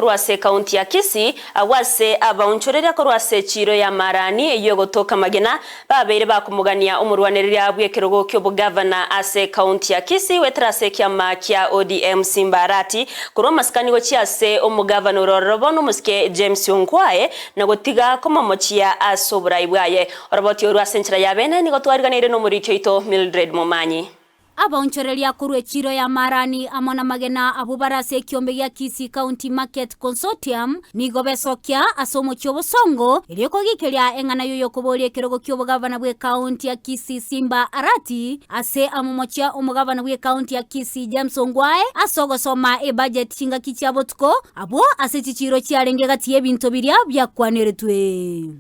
korwa ase ekaunti ya Kisii, agwo ase abaonchoreria korwa ase echiiro ya Marani eyio egotoka Magena, babeire bakomogania omorwanereria bw'ekerogo ki'obogavana ase ekaunti ya Kisii goetera ase ekiama kia ODM Simba Arati korwa amasikani gochia ase omogavana ore ororo bono omosike James Ongwae na gotiga komomochia ase oborai bwaye. Oroboti orwo ase enchera ya bene nigo twariganeire nomoriki oito Mildred Momanyi. Abaonchoreria korwa echiiro ya Marani amo namagena abwo bare ase ekiombe gia Kisii County Market Consortium nigo besokia ase omochie obosongo erio kogikeria eng'ana y'oyokoboria ekerogo ki'obogavana bw'ekaunti ya Kisii Simba Arati ase amomochia omogavana bw'ekaunti ya Kisii James Ongwae ase ogosoma ebudget chingaki chia botuko abwo ase chichiiro chiarenge gati y'ebinto biria biakwaneretwe.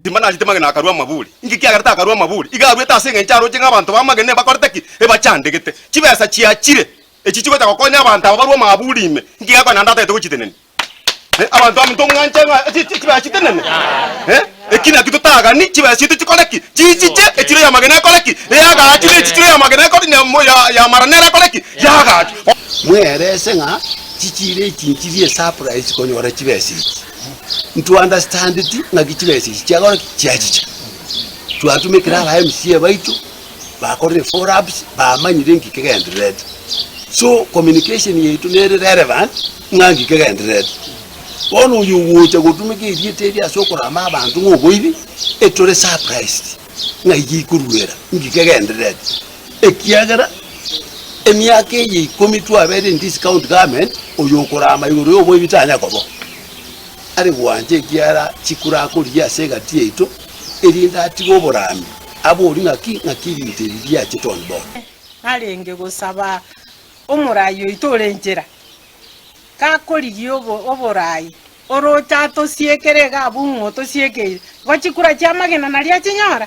Simba nachete magena akarua amaburi. Inki kiagerete akarua amaburi? Iga aruete ase engencho aroche ng'a abanto b'amagena ebakorete ki? Ebachandegete. Chibesa chiachire, echi chigocha gokonya abanto aba barue amaburi ime. Inki gekonya naende atagete gochitenenia? Eh, abanto baminto mwanche ng'a chi- chi- chibesa chitenene? Eh, eki nakio totagani, chibesa chiaito chikore ki? Chichiche, echiro y'amagena ekore ki? Eagachwe, na echichiro y'amagena ekore na mo- ya- y'amara nere ekore ki? Yaagachwe. Mwerese ng'a chichiro echi nchiri esurprise konyora chibesa echi. Ntwa understandeti ng'aki chibesa echi chiakora ki? Chiachicha. Twatumekire aba MCA baito, bakorire follow ups, bamanyire nki kegendererete. So communication yaito nere relevant ng'a nki kegendererete. Bono oyo ogocha gotumeka erieta eri ase okorama abanto ng'a oboibi, etore surprised ng'ai gikoruera, nki kegendererete. Ekiagera emiaka eye ikomi twabeire in this county government, oyo okorama igoro y'oboibi tanya koba oo. Are gwancha ekiagera chikura akorigia ase egati yaito, erinde atige oborami, abori ng'aki ng'aki ebinto ebi biachete on board. Narenge gosaba omorai oito ore nchera, gakorigia oborai, oroche atosiekere iga abwo ng'o otosiekeire, igo chikura chi'amagena nario achinyora?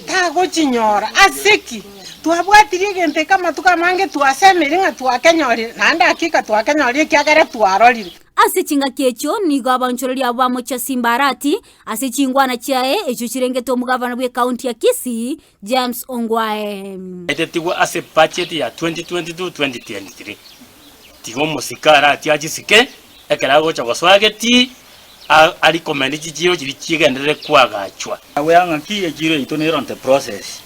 Tagochinyora. Ase ki? Twabwatirie egento eke amatuko amange twasemeire ng'a twakenyorire, naende hakika twakenyorire ekiagera twarorire. Ase chingaki echio nigo abaonchoreria abwo bamochia Simba Arati ase chingwana chiaye echio chirengete omogavana bw'ekaunti ya Kisii, James Ongwae. Etetigwe ase budget ya 2022-2023. Tiga omosike aratie achisike ekero agocha gosoa egetii a recommend chichiro chiria chigenderere koagachwa. Agwea ng'aki echiro yaito nere on the process.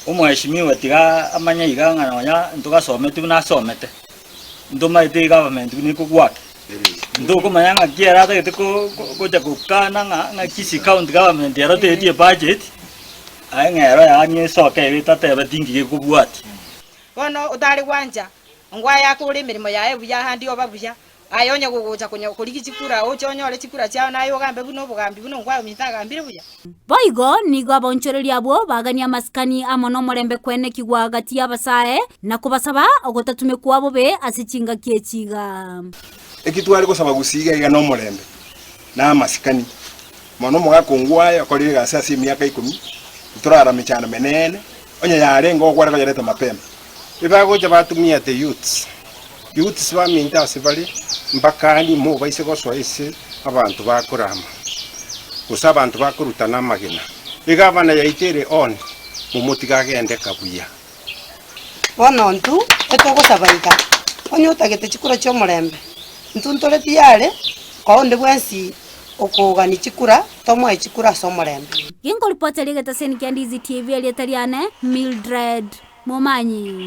Omweshimiwa tiga amanye iga ng'a nonya ntogasometi buna asomete, ntomaete egovernment buna ekogwaka, ntokomanya ng'aki ere atagete ko- ko- gocha gokana ng'a ng'a Kisii county government ero teeti ebudget, aye ng'a ero yaani esoke ere etatebeti nki gekobwatia. Bono otare gwancha ngwaye akore emeremo yaye buya ahande oba buya, aye onye gogocha konya korigia chikura oche onyore chikura chiao naye ogambe buna obogambi buna ongwae ominto agambire buya. Boigo nigo abaonchoreria abwo bagania amasikani amo nomorembe kwenekigwa gati y'abasae, na kobasaba ogotatumekwa bobe ase chingaki echi iga. Eki tware gosaba gusii iga iga nomorembe na amasikani. Mono omogaka ongwae okorire egasi ase emiaka ikomi, titorara mechando menene, onye yarenge okware koyereta mapema. Ebagocha batumia the youths, youths baminto ase bare mbakani mobaise gosoa ase abanto bakorama, gose abanto bakorutana amagena. Egavana yaito ere on, momotige agende kabuya. Bono intwe etogosaba iga, onye otagete chikura chi'omorembe, intwe ntore tiyare koa onde bwensi okogania chikura, tomoe chikura ase omorembe. Ginkoripotera egetaseni kia Ndizi TV erieta riane Mildred Momanyi.